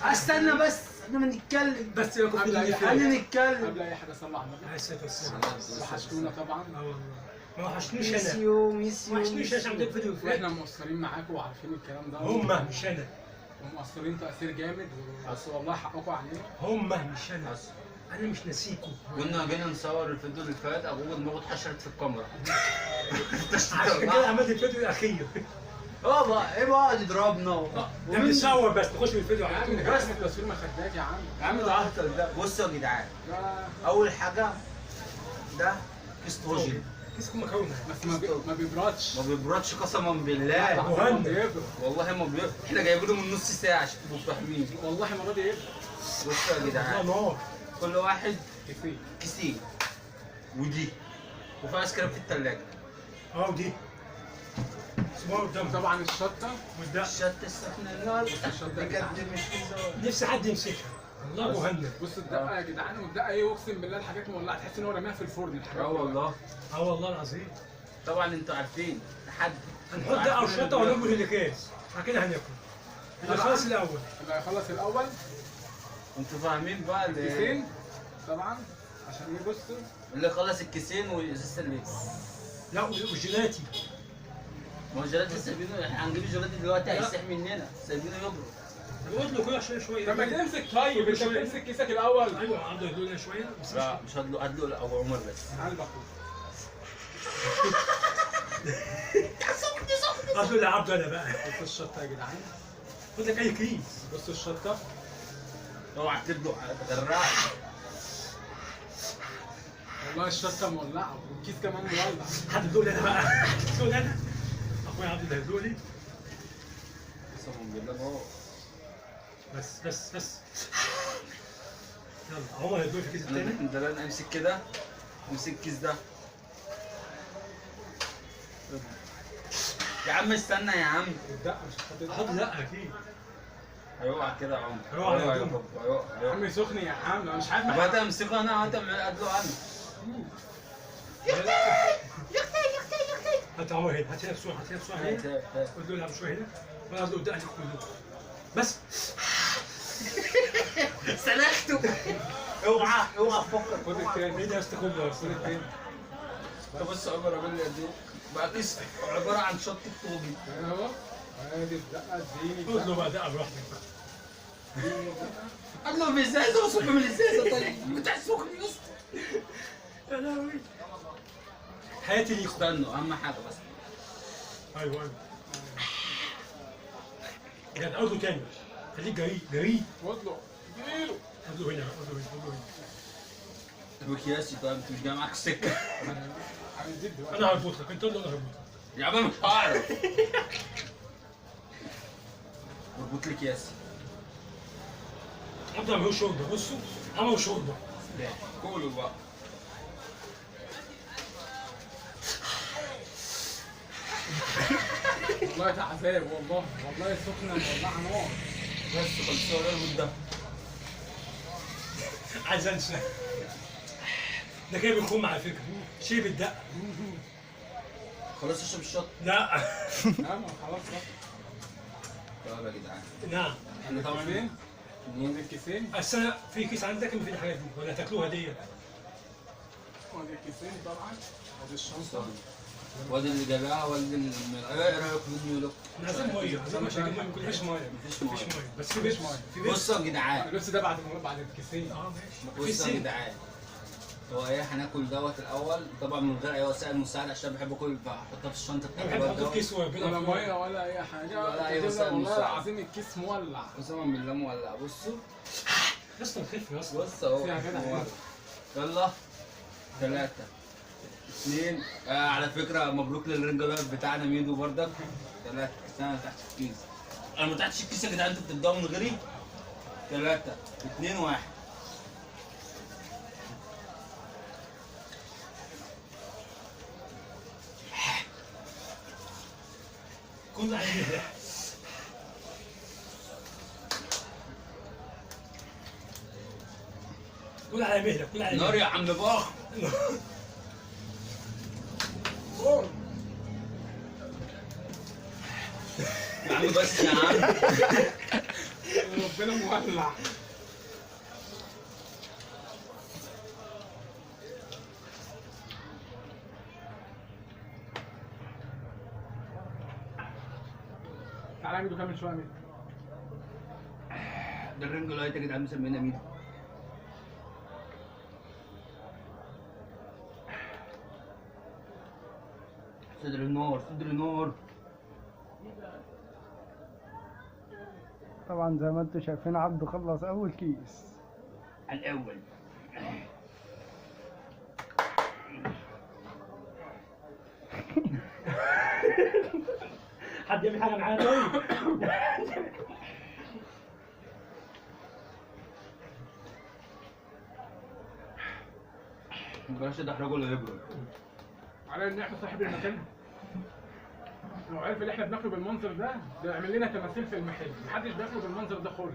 استنى بس احنا بنتكلم بس يا قبل اي خلينا حاجة، نتكلم. قبل اي حاجة صلى على النبي. عليه الصلاة والسلام. وحشتونا طبعا. اه والله ما وحشنيش انا، ميسيو ميسيو ما وحشنيش عشان عندك فيديو. واحنا مقصرين معاكم وعارفين الكلام ده. هما مش انا، ومقصرين تقصير جامد، بس والله حقكم علينا. هما مش انا، انا مش ناسيكم. كنا جينا نصور الفيديو اللي فات، ابوه دماغه اتحشرت في الكاميرا. عشان كده عملت الفيديو الاخير. اه بقى ايه بقى يضربنا ده بنصور بس نخش في الفيديو يا على عم طول. ده بس التصوير ما خدناك يا عم. يا عم ده عهطل ده. بصوا يا جدعان، اول حاجة ده كيس طاجن، كيس مكرونه بس ما بيبردش، ما بيبردش قسما بالله. مهند بيبرد والله ما بيبرد، احنا جايبينه من نص ساعة عشان تبقوا فاهمين. والله ما راضي يبرد. بصوا يا جدعان، نار. كل واحد كيسين كيسين، ودي وفي ايس كريم في الثلاجة. اه ودي طبعا الشطه والدقه، الشطه السخنة النار بجد مش هزار. نفسي حد يمسكها والله مهند. بص الدقة يا جدعان، والدقه ايه اقسم بالله الحاجات مولعه، تحس ان هو رماها في الفرن الحاجات. اه والله، اه والله العظيم. طبعا انتوا عارفين تحدي، هنحط دقه وشطه ونربط الاكياس، بعد كده هناكل. اللي خلص الاول، اللي هيخلص الاول. انتوا فاهمين بقى الكيسين طبعا عشان ايه؟ بصوا اللي خلص الكيسين وازازه اللبس. لا والجيلاتي. ما هو الجيلاتي سايبينه، احنا هنجيب الجيلاتي دلوقتي هيسيح مننا، سايبينه يبرد. طب اطلق كده شوية شوية. طب ما تمسك، طيب انت بتمسك كيسك الاول. ايوه عبده هدلق لنا شوية. لا مش هدلق، هدلق لابو عمر بس. تعال بقى هدلق لعبده انا بقى. بصوا الشطه يا جدعان، خد لك اي كيس. بصوا الشطه، اوعى تدلق غرقك. والله الشطه مولعه والكيس كمان مولع. حد يدلق لي انا بقى، حد يدلق لي انا. اخويا عبد اللي هيدلق لي. قسما بالله نار. بس بس بس يلا عمر هيدلق في الكيس التاني. انا ده امسك كده، امسك الكيس ده يا عم. استنى يا عم، الدقة مش هتحط هحط دقه اكيد. هيقع كده يا عمر، هيقع يا بابا، هيقع يا عم. سخن يا عم، انا مش عارف. هات امسكه انا، هات ادلق انا. يا اختي يا اختي يا اختي يا اختي. هات عمر هنا، هات هنا بسرعة، هات هنا بسرعة هنا. ادلق لها شوية هنا، وانا ادلق الدقة دي كله بس. سلخته. اوعى اوعى تفكر. خد التاني. ايه ده يا اسطى؟ خد خد التاني. طب بص يا عمر عامل لي قد ايه؟ بقى كيس عبارة عن شطه طوبي اهو. ادي الدقة، اديني اطلب بقى دقه براحتك بقى. اطلب ازازة وصب من الازازه. طيب بتاع سخن يا اسطى. يا لهوي حياتي ليكم. استنوا اهم حاجة بس. ايوه ايوه بجد اطلب تاني، خليك جريء جريء. اطلب اديله. اطلب هنا، اطلب هنا، اطلب هنا. طب اكياسي، طيب انت مش جاي معاك السكة. انا هربط لك، انت اطلب انا هربط لك. يا عم مش هعرف. اربط لي اكياسي. عبد عملوا شوربة، بصوا عملوا شوربة. كلوا بقى. والله ده عذاب والله، والله سخنة مولعه نار. بس خلصوا اربط ده. عايز انسى ده كده بيخم على فكرة، شيب الدقة. خلاص اشرب الشط. لا لا ما خلاص بقى. طيب يا جدعان نعم احنا طبعا ادي الكيسين. بس انا في كيس عندك في الحاجات دي ولا تاكلوها ديت؟ وادي الكيسين طبعا، وادي الشنطة، وادي اللي جابها، وادي اللي ايه رايك في النيو لوك؟ احنا عايزين مية، عايزين مش هنجيب مية، مفيش مية، مفيش مية، مفيش مية، بس في بيبس، في بيبس. بصوا يا جدعان، اللبس ده بعد الكيسين. اه ماشي. بصوا يا جدعان، هو ايه هناكل دوت الاول طبعا من غير اي وسائل مساعدة عشان بحب اكل، بحطها في الشنطة بتاعتي. بحب احطه في كيس ولا مية ولا اي حاجة ولا اي وسائل والله مساعدة. العظيم الكيس مولع قسما بالله مولع. بصوا يا اسطى خف يا اسطى. بص اهو، يلا 3 2. على فكرة مبروك لل ring light بتاعنا ميدو بردك. 3. استنى ما تحتش الكيس، انا ما تحتش الكيس يا جدعان، انتوا بتبداوا من غيري. 3 2 1. كل على كل على مهلك، كل على نار يا عم باخ. يا عم بس يا عم. ربنا مولع. تعالى يا ميدو كمل شوية يا ميدو. ده ال ring light يا جدعان مسمينا ميدو. صدر النار، صدر النار. طبعا زي ما انتم شايفين عبده خلص اول كيس. الاول. حد يعمل حاجة معايا طيب؟ بلاش تحرجه ولا يبرد. على ان احنا صاحب المكان لو عرف ان احنا بناكله بالمنظر ده ده يعمل لنا تماثيل في المحل، محدش بياكله بالمنظر ده خالص.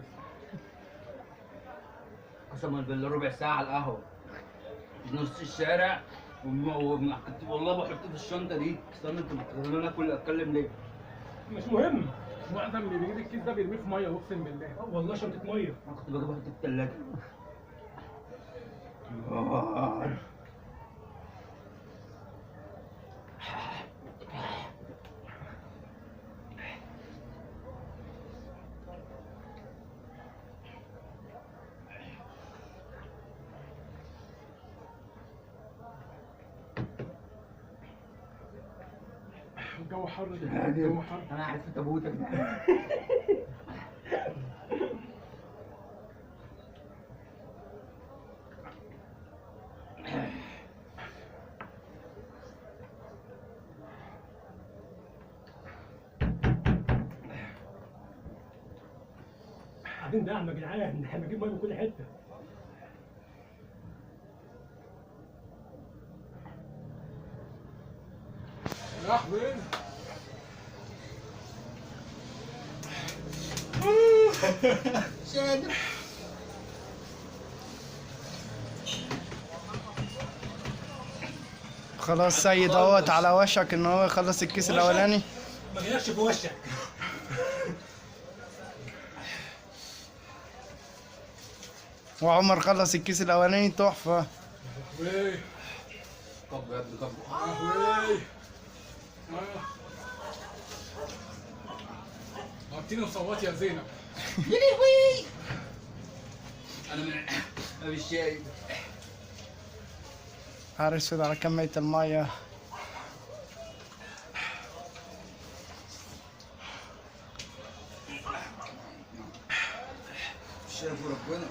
قسما بالله ربع ساعة على القهوة في نص الشارع، كنت والله بحط في الشنطة دي. استنى انتوا بتخلوني اكل اتكلم ليه؟ مش مهم. معظم اللي بيجيب الكيس ده بيرميه في مية اقسم بالله. والله شنطه مية. انا كنت بجيب احط في الثلاجة. الجو حر، الجو حر. انا قاعد في تابوت يا جدعان. قاعدين دعم يا جدعان، احنا بنجيب مية من كل حتة. راح وين؟ خلاص سيد اهوت على وشك ان هو يخلص الكيس الاولاني. ما جالكش في وشك. وعمر خلص الكيس الاولاني تحفة. وي كب يا ابني كب. وي غطيني وصوتي يا زينب. يا لهوي انا من مش شايف. نهار اسود على كمية المية. مش شايف ربنا.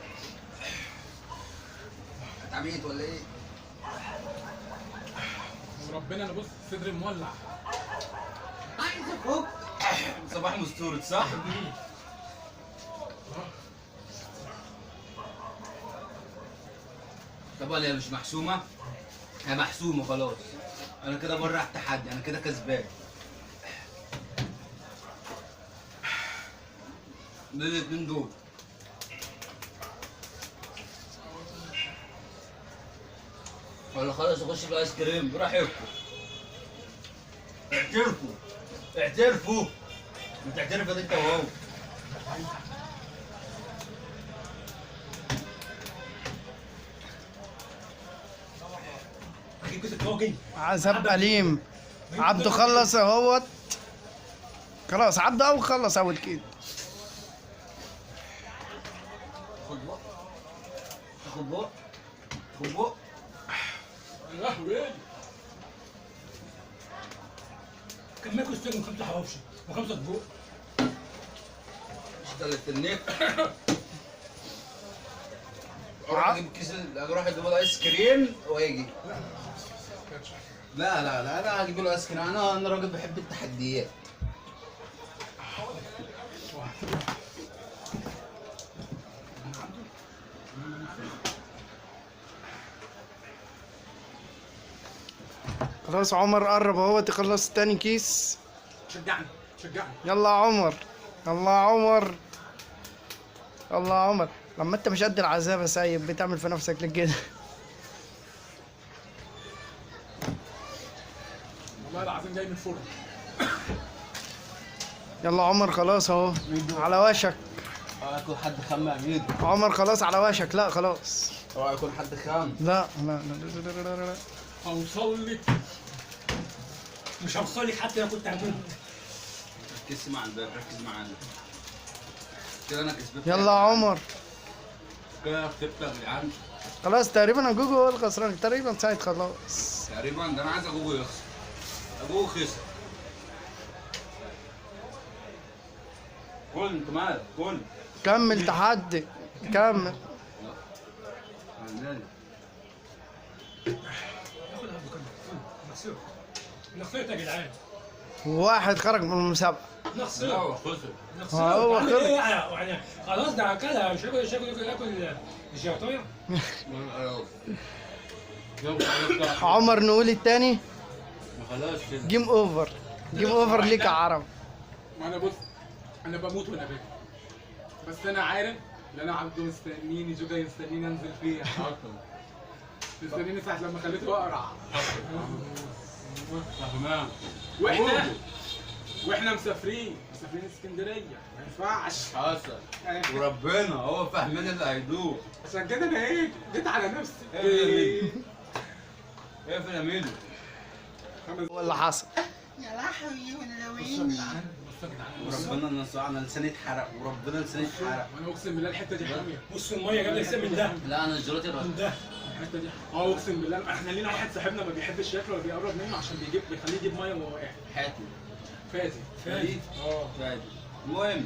اتعميت ولا ايه؟ وربنا انا بص صدري مولع. عايز افك. صباح مستورد صح؟ طبعا هي مش محسومة، هي محسومة خلاص. أنا كده بره التحدي، أنا كده كسبان. دول الاتنين دول. ولا خلاص اخش في الايس كريم براحتكم. اعترفوا اعترفوا. ما تعترف انت وهو. عذاب أليم. عبده خلص اهوت. خلاص عبده اول خلص اول كيس. خد بق خد بق خد بق. يا لهوي كمل كوستين وخمسة حواوشي وخمسة سجق. اشتغلت النت. اروح اجيب كيس، اروح اجيب الايس كريم واجي. لا لا لا انا هجيب له ايس كريم. انا راجل بحب التحديات. خلاص عمر قرب اهوت يخلص تاني كيس. شجعني شجعني. يلا يا عمر، يلا يا عمر، يلا يا عمر. لما انت مش قد العذاب يا سيد بتعمل في نفسك ليه كده؟ والله العظيم جاي من الفرن. يلا عمر خلاص اهو على وشك. اوعى يكون حد خم يا ميدو. عمر خلاص على وشك. لا خلاص اوعى يكون حد خم. لا لا لا لا لا. هوصل لك. مش هوصل لك حتى لو كنت هموت. ركز مع الباب، ركز معانا كده. انا كسبت. يلا يا عمر كده انا كسبت يا جدعان. خلاص تقريبا اجوجو هو الخسران تقريبا ساعة خلاص تقريبا. ده انا عايز اجوجو يخسر. اجوجو خسر. كل انت مالك كل. كمل تحدي كمل. انا خسرت يا جدعان. واحد خرج من المسابقة. انا خسرت. هو خسر. هو خسر. يعني خلاص ده اكلها مش هاكل، مش هاكل، اكل الجياطيه. عمر نقول الثاني. خلاص كده game over، game over ليك يا عرب. ما انا بص انا بموت وانا باكل، بس انا عارف ان انا عبده مستنيني، جوجا مستنيني انزل فيها. مستنيني ساعة لما خليته اقرع. تمام. واحنا مسافرين اسكندرية، ما ينفعش. حصل وربنا هو فاهمين اللي هيدور. عشان كده انا ايه جيت على نفسي. اقفل يا ميدو. هو اللي حصل. يا لهوي وانا لويني. وربنا انا لساني اتحرق، وربنا لساني اتحرق. وانا اقسم بالله الحتة دي حامية. بص المية جاب لك من ده. لا انا الجيلاتي من ده الحتة دي. اقسم بالله احنا لينا واحد صاحبنا ما بيحبش ياكله ولا بيقرب منه عشان بيجيب، بيخليه يجيب مية وهو قاعد. حاتم فادي. فادي. فادي. المهم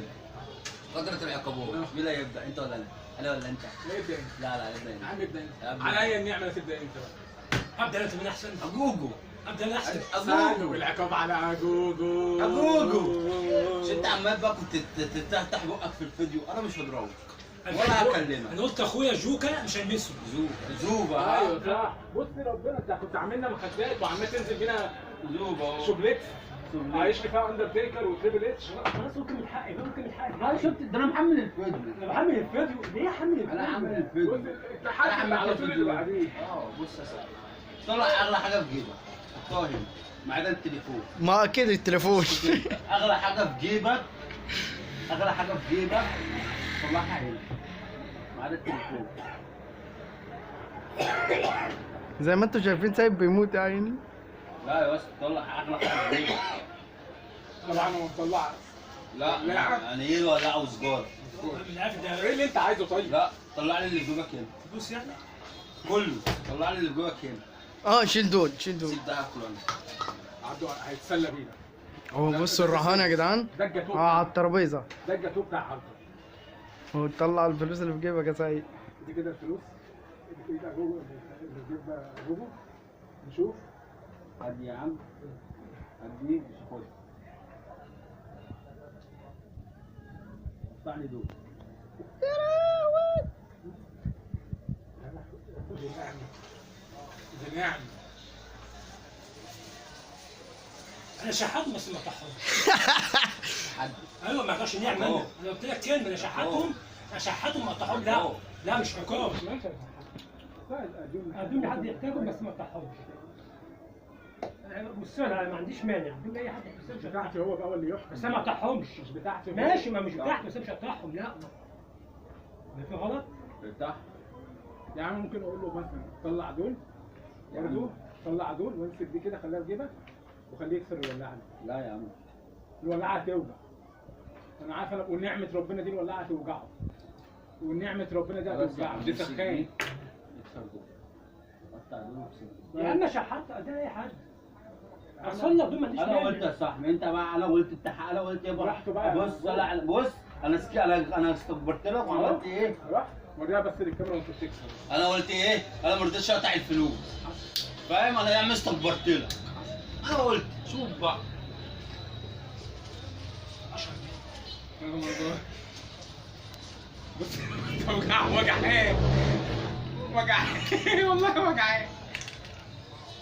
فترة العقابات مين اللي هيبدأ؟ انت ولا انا؟ انا ولا انت؟ لا ابدا انت. لا لا ابدا انت. يا عم ابدا انت. عليا النعمة تبدا انت بقى. ابدا انت من احسن. اجوجو. ابدا انا احسن. اجوجو. العقاب على اجوجو. اجوجو. مش انت عمال بقى كنت تفتح بقك في الفيديو، انا مش هضربك ولا هكلمك. انا قلت اخويا جوكا مش هلمسه. زوبا. ايوه صح. بص ربنا انت كنت عاملنا مخدات وعمال تنزل بينا زوبا suplex عايش لي فيها اندرتيكر و Triple H. خلاص ممكن من حقي، ممكن من حقي. انا شفت ده، انا محمل الفيديو. انا محمل الفيديو ليه حمل الفيديو؟ انا عامل الفيديو. بص التحدي على طول اللي بعديه. بص يا صاحبي، طلع اغلى حاجة في جيبك حطها هنا ما عدا التليفون. ما اكيد التليفون. اغلى حاجة في جيبك، اغلى حاجة في جيبك طلعها هنا ما عدا التليفون. زي ما انتم شايفين سايب بيموت يا عيني. لا يا اسطى طلع اغلى حاجة في جيبك. طبعا هو مطلعها. لا يعني ايه ولاعه وسجاره؟ ايه اللي انت عايزه طيب؟ لا طلع لي اللي في جيبك هنا. فلوس يعني؟ كله طلع لي اللي في جيبك هنا. شيل دول، شيل دول. سيب ده هاكله انا. عبده هيتسلى بينا. هو بصوا الرهان يا جدعان. ده الجاتوه. على الترابيزة. ده الجاتوه بتاع عبده. وطلع الفلوس اللي في جيبك يا سعيد. دي كده الفلوس اللي في ايد اجوجو، اللي في جيب اجوجو. نشوف. ادي يا عم، ادي مش خد. قطع لي دول. يا لهوي. دي نعمة، دي نعمة. انا شحاتهم بس ما قطعهمش. حد. ايوه ما اقدرش نعمة. انا قلت لك كلمة، انا شحاتهم، انا شحاتهم ما قطعهم. لا لا مش عقاب. ادوني لحد يحتاجهم بس ما قطعهمش. بص انا ما عنديش مانع، ادوني اي حد بس مش بتاعتي هو بقى اللي يحكم. بس انا ما قطعهمش. مش بتاعتي. ماشي، ما مش بتاعتي بس انا مش هقطعهم. لا ده في غلط. بتاعتي يا عم ممكن اقول له مثلا طلع دول برضه، طلع دول وامسك دي كده خليها في جيبك وخليه يكسر الولاعه دي. لا يا عم الولاعه هتوجع. انا عارف، انا ونعمه ربنا دي الولاعه هتوجعه. ونعمه ربنا دي هتوجعه، دي سخان. اكسر دول، قطع دول واكسر دول. يا عم شحات ده اي حد. اصل لك دول ما عنديش انا مانع. قلت يا صاحبي انت بقى، انا قلت انت، انا قلت يا براحته بقى. بص لا بص انا انا استكبرت لك وعملت ايه؟ رحت وريها بس للكاميرا وانت بتكسر. انا قلت ايه؟ انا ما رضيتش اقطع الفلوس. فاهم؟ انا يا عم استكبرت لك. انا قلت شوف بقى. 10 جنيه. بص وجع، وجعان وجعان والله وجعان.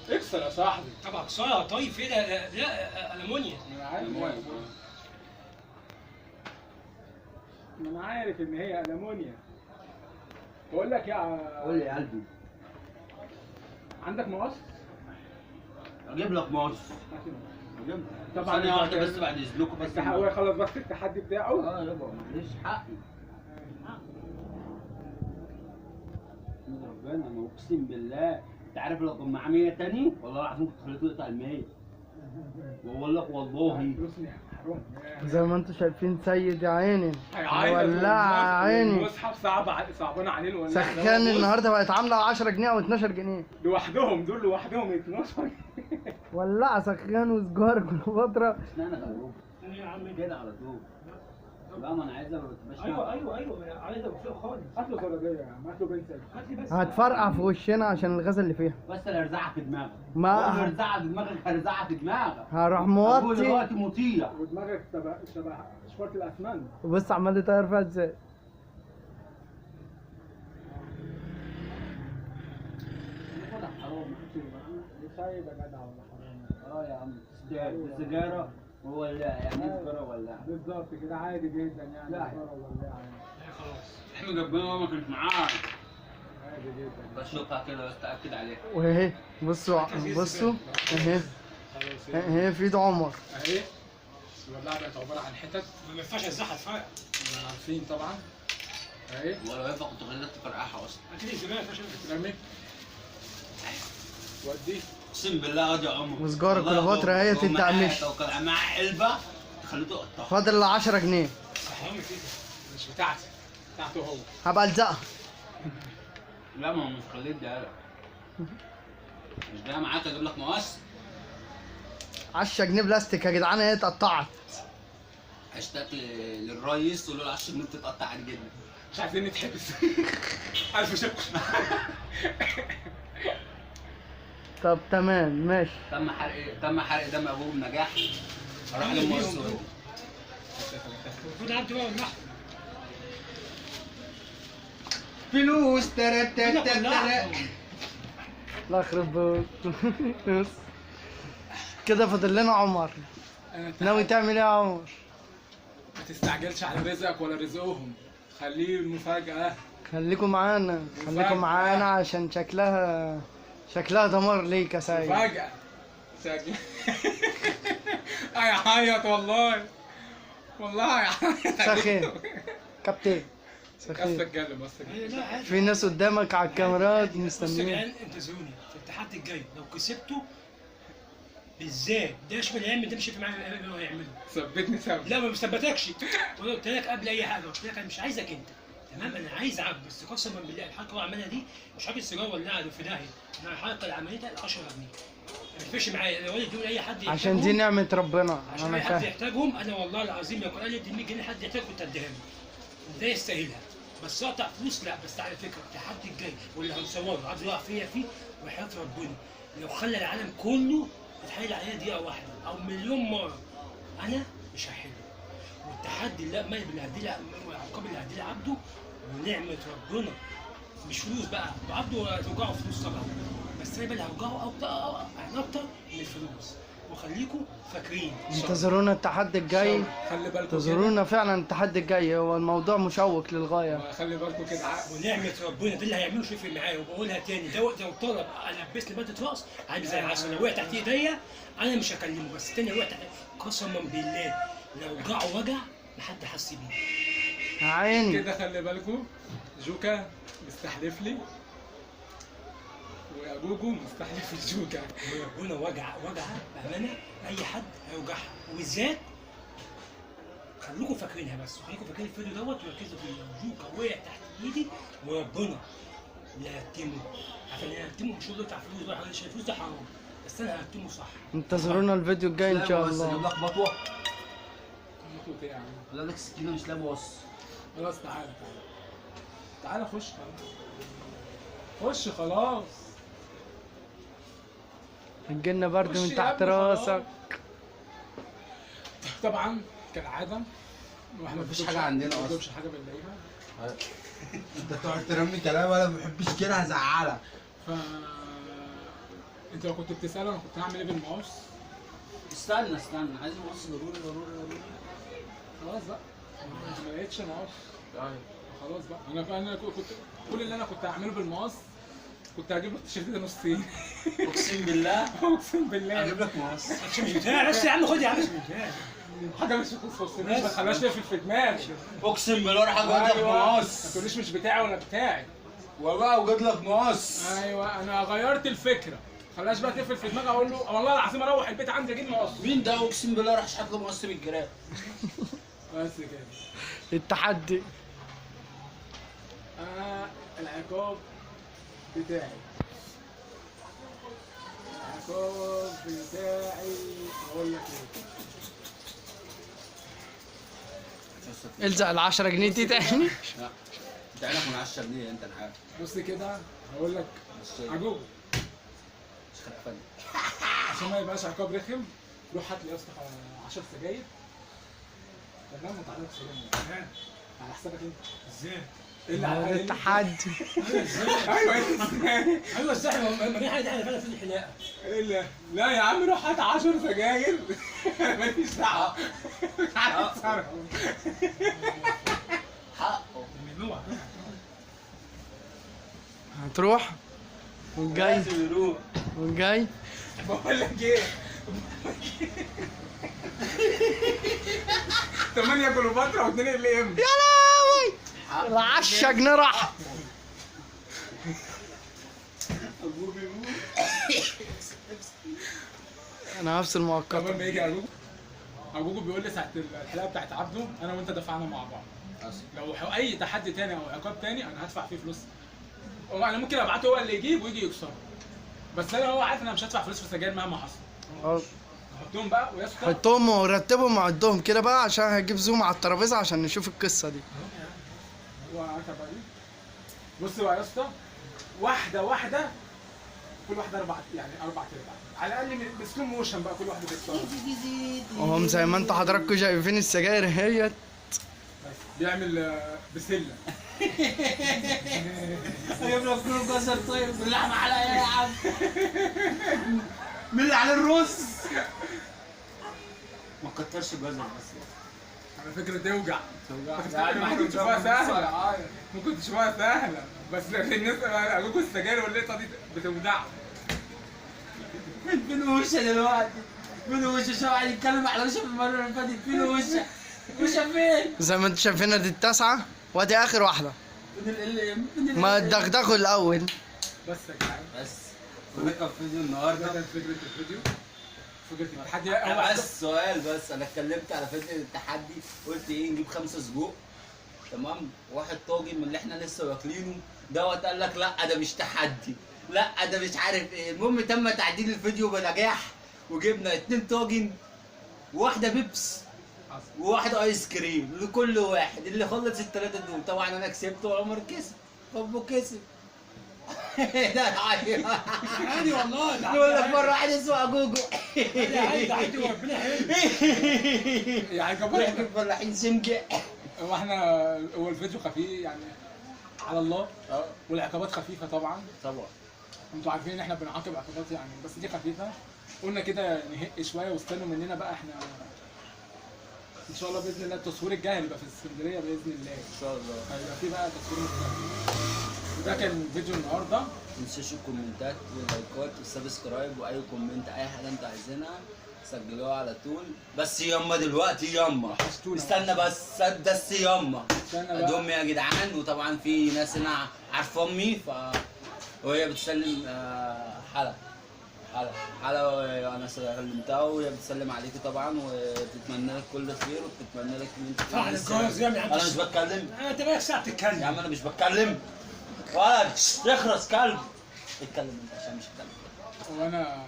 اكسر يا صاحبي. طب اكسرها طيب. في ده لا المونيا. ما انا عارف، ما انا عارف ان هي المونيا. بقول لك يا قول لي يا قلبي. عندك مقص؟ اجيب لك مقص. طبعا ثانية واحدة بس بعد اذنكم، بس هو يخلص بس التحدي بتاعه. يابا معلش حقي. ربنا انا اقسم بالله، انت عارف لو كان معاه 100 تاني والله العظيم كنت خليته يقطع ال 100. واقول لك والله زي ما انتم شايفين سيد يا عيني ولع عيني. المصحف صعب، صعبان عليه الولاعه. سخان النهارده بقت عامله 10 جنيه او 12 جنيه لوحدهم، دول لوحدهم 12 جنيه. ولع سخان وسجار كليوباترا. اشمعنى غيروه؟ يا عم كده على طول. لا ما انا عايزها ما بتبقاش. ايوه ايوه ايوه انا عايزها فوق خالص. هات له زراديه يا عم، هات له بنسل. هات لي بس. هتفرقع في وشنا عشان الغاز اللي فيها. بس انا هرزعها في دماغك. ما هرزعها في دماغك، هرزعها في دماغك. هروح موطي دلوقتي مطيع. ودماغك شبه شفرة الاسنان. وبص عمال يطير فيها ازاي. حرام. طيب يا جدع ولا حرام؟ يا عم تستاهل سيجارة ولا يعني ايه سيجارة ولا بالظبط كده عادي جدا يعني. سيجارة ولا يعني خلاص احمد ربنا ما كانش معاك. عادي جدا. بس شوفها كده بس تاكد عليها. واهي بصوا بصوا اهي اهي في ايد عمر اهي. الولاعه بقت عبارة عن حتت ما ينفعش ازاي هتفرقع. عارفين طبعا اهي. ولا ينفع كنت خليتك تفرقعها اصلا. اكيد الزبالة ما ينفعش ترمي ودي. اقسم بالله يا عمر وسجاره كليوباترا اهي تدعمش. لو كان معاه علبة خليته يقطعها. فاضل 10 جنيه. حرام كده. مش بتاعتي، بتاعته هو. هبقى الزقها. لا ما هو مش خليه يديها لك. مش ده معاك اجيب لك مقص. 10 جنيه بلاستيك يا جدعان اهي اتقطعت. هاشتاج للريس تقول له 10 جنيه بتتقطع عادي جدا. مش عايزين نتحبس. الف شكر. طب تمام ماشي. تم حرق دم ابوه بنجاح. راح للمقص. المفروض عبده بقى واللحمة. فلوس ترى ترى ترى. الله يخرب بيت. كده فاضل لنا عمر. ناوي تعمل ايه يا عمر؟ ما تستعجلش على رزقك ولا رزقهم، خليه مفاجأة. خليكم معانا، خليكم معانا عشان شكلها دمار ليك يا سيد. مفاجأة شكلها هيعيط والله، والله هيعيط. سخين كابتن، سخين. بس اتكلم بس. في ناس قدامك على الكاميرات مستنيين. بص يا جدعان انتظروني في التحدي الجاي لو كسبته بالذات ده يشمل العلم ده مش هينفع معايا هو هيعمله. ثبتني ثبت. لا ما بثبتكش، وانا قلت لك قبل اي حاجة، قلت لك انا مش عايزك انت تمام، انا عايز عبد بس. قسما بالله الحركة اللي هو عملها دي مش حاجة السيجارة ولا في داهية، انا الحركة اللي عملتها ال 10 جنيه ما يفرقش معايا. لو اديهم لاي حد عشان دي نعمه ربنا، عشان اي حد يحتاجهم. انا والله العظيم لو كان قال لي ادي 100 جنيه حد يحتاج كنت اديها له، ده يستاهلها. بس اقطع فلوس لا. بس على فكرة التحدي الجاي واللي هنصوره عايز يقع فيا فيه وحياه ربنا لو خلى العالم كله يتحايل عليا دقيقة واحدة او مليون مرة انا مش هحله. والتحدي اللي اللي هديه والعقاب اللي هديه لعبده ونعمه ربنا مش فلوس بقى، وعبده هتوجعه فلوس طبعا، بس انا اللي هوجعه اكتر اكتر من الفلوس. وخليكم فاكرين انتظرونا التحدي الجاي. خلي بالكم انتظرونا فعلا التحدي الجاي، هو الموضوع مشوق للغاية. خلي بالكم كده ونعمه ربنا ده اللي هيعمله شوف معايا. وبقولها تاني، ده لو طلب البس لي مادة راس عامل زي العسل، لو وقع تحت ايديا انا مش هكلمه، بس التاني وقع تحت قسما بالله لو وجعه وجع محد حس بيه. عيني كده. خلي بالكم جوكا مستحلف لي وجوجو مستحلف لجوكا. وربنا وجع وجعه بامانه اي حد هيوجعها، وبالذات خليكم فاكرينها بس، وخليكم فاكرين الفيديو دوت وركزوا فيه. لو جوكا وقع تحت ايدي وربنا لا هتمه، عشان انا هتمه مش هقدر فلوس بقى، الفلوس ده حرام، بس انا هتمه صح. انتظرونا الفيديو الجاي ان شاء الله. اجيب لك مطوه. مطوه ايه يا عم؟ لا لك سكينة مش لاقي بص. خلاص تعالى تعالى تعالى خش خلاص، خش خلاص. هتجيلنا برد من تحت راسك. طبعا كالعادة واحنا مفيش حاجة عندنا اصلا، ما بنجيبش حاجة بنلاقيها. انت تقعد ترمي كلام انا ما بحبش كده، هزعلك. ف انت لو كنت بتسأله انا كنت هعمل ايه بالماوس؟ استنى استنى، عايز ماوس ضروري ضروري ضروري. خلاص بقى ما لقيتش ماوس. طيب خلاص بقى انا كنت كل اللي انا كنت هعمله بالماوس كنت هجيب له التيشيرت ده نصين. اقسم بالله. اقسم بالله هجيب لك مقص. مش بتاعي بس يا عم، خد يا عم مش بتاعي. حاجة مش تخصنيش، ما تخليهاش تقفل في دماغي. اقسم بالله راح اجيب لك مقص. ما تقوليش مش بتاعي ولا بتاعي. والله وجد لك مقص. ايوه انا غيرت الفكرة، خلاش بقى تقفل في دماغي. اقول له والله العظيم اروح البيت عندي اجيب مقص. مين ده؟ اقسم بالله راح اشحت له مقص من الجيران. بس كده التحدي. انا العقاب بتاعي، العقاب بتاعي اقول لك ايه. الزق ال 10 جنيه دي تاني. لا انت عينك من 10 جنيه انت، انا عارف. بص كده هقول لك عجوب عشان ما يبقاش عقاب رخم. روح هات لي يا اسطى 10 سجاير تمام، وتعالى تشتريهم على حسابك انت. ازاي؟ اللي التحدي. ايوه ازاي؟ ايوه ازاي؟ ما في حاجة احنا فعلا في الحلاقة. ايه؟ لا يا عم روح هات 10 سجاير. ماليش دعوه. اتصرف. حقه ممنوع. هتروح والجاي والجاي. بقول لك ايه، 8 كليوباترا و2 ال ام. يا لهوي، ال 10 جنيه راح. انا هفصل مؤقتا. اول ما يجي اجوجو بيقول لي ساعة الحلقة بتاعت عبده انا وانت دفعنا مع بعض. لو اي تحدي تاني او عقاب تاني انا هدفع فيه فلوس. انا ممكن ابعته هو اللي يجيب ويجي يكسره، بس انا هو عارف ان انا مش هدفع فلوس في سجاير مهما حصل. حطهم بقى ويا اسطى، حطهم ورتبهم وعدهم كده بقى، عشان هجيب زوم على الترابيزة عشان نشوف القصة دي. هو عارفها بقى دي. بص بقى يا اسطى، واحدة واحدة، كل واحدة اربع، يعني اربع ارباع على الاقل، ب slow motion بقى كل واحدة تكسرها. وهم زي ما انتوا حضراتكم شايفين السجاير اهيت. بس بيعمل بسلة. هجيب لك كيلو جزر طيب باللحمه على ايه يا عم؟ مين اللي على الرز؟ ما تكترش جزر بس. على فكرة توجع. ممكن تشوفها سهلة، ممكن تشوفها سهلة، بس الناس اجوجو السجاير واللقطه دي بتوجع. فين وشها دلوقتي؟ فين وشها؟ شو قاعد يتكلم على وشها في المرة اللي فاتت. فين وشها؟ وشها فين؟ زي ما انتم شايفينها دي التاسعة وادي اخر واحدة. ما تدغدغوا الاول بس يا جدعان. بس وده كان فيديو النهارده. ده كان فكرة الفيديو، فكرة التحدي. هو بس سؤال بس، انا اتكلمت على فكرة التحدي، قلت ايه؟ نجيب 5 سجق تمام، واحد طاجن من اللي احنا لسه واكلينه دوت، قال لك لا ده مش تحدي، لا ده مش عارف ايه. المهم تم تعديل الفيديو بنجاح، وجبنا 2 طاجن وواحدة بيبس وواحد ايس كريم لكل واحد. اللي خلص ال3 دول طبعا انا كسبت وعمر كسب، بابو كسب. لا عادي عادي والله. يقول لك مرة واحد اسمه اجوجو. عادي عادي وربنا حلو يعني. ضحك الفلاحين سمجة. هو احنا هو الفيديو خفيف يعني على الله، والعقابات خفيفة طبعا. طبعا انتوا عارفين ان احنا بنعاقب عقابات يعني، بس دي خفيفة. قلنا كده نهق شوية واستنوا مننا بقى. احنا ان شاء الله باذن الله التصوير الجاي هيبقى في اسكندرية باذن الله. ان شاء الله هيبقى في بقى تصوير مختلف. وده كان فيديو النهارده. ما تنسوش الكومنتات واللايكات وال subscribe، واي comment اي حاجة انتوا عايزينها سجلوها على طول. بس يما دلوقتي يما استنى بس بس يما ادي امي يا جدعان. وطبعا في ناس هنا عارفه امي، ف وهي بتسلم حلا حلا حلا، انا سلمتها وهي بتسلم عليكي طبعا، وبتتمنى لك كل خير، وبتتمنى لك ان انت. انا مش بتكلم. انت بقالك ساعة بتتكلم يا عم، انا مش بتكلم. ولد اخرس كلب. اتكلم انت عشان مش هتكلم. وانا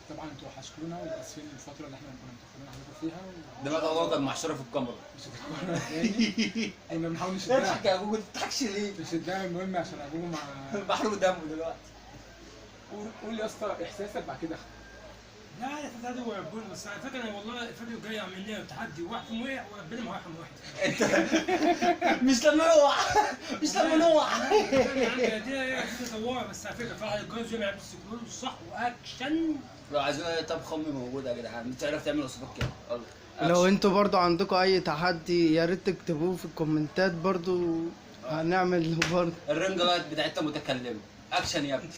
طبعا انتوا وحشتونا، واسفين الفترة اللي احنا كنا متاخرين عليكم فيها. دماغ ابوك كانت محشوره في الكاميرا. مش هتتكرر تاني. كنا بنحاول نشدها. اضحك يا جوجو، ما تضحكش ليه؟ نشدها المهم عشان ابوه مع بحرق دمه دلوقتي. قول يا اسطى احساسك بعد كده. لا لا تتعدي وربنا. بس على فكرة انا والله الفيديو الجاي عملناه تحدي واحد وقع وربنا ما هيرحم واحد. انت مش لما نقع، مش لما نقع. دي صوره بس على فكرة فرح الجوز جمع بالسكرول صح واكشن. لو عايزين اي طبخه امي موجودة يا جدعان، بتعرف تعمل وصفات كده. لو انتوا برضو عندكم اي تحدي يا ريت تكتبوه في الكومنتات، برضو هنعمل برضو. ال ring light بتاعتها متكلمه. اكشن يا ابني.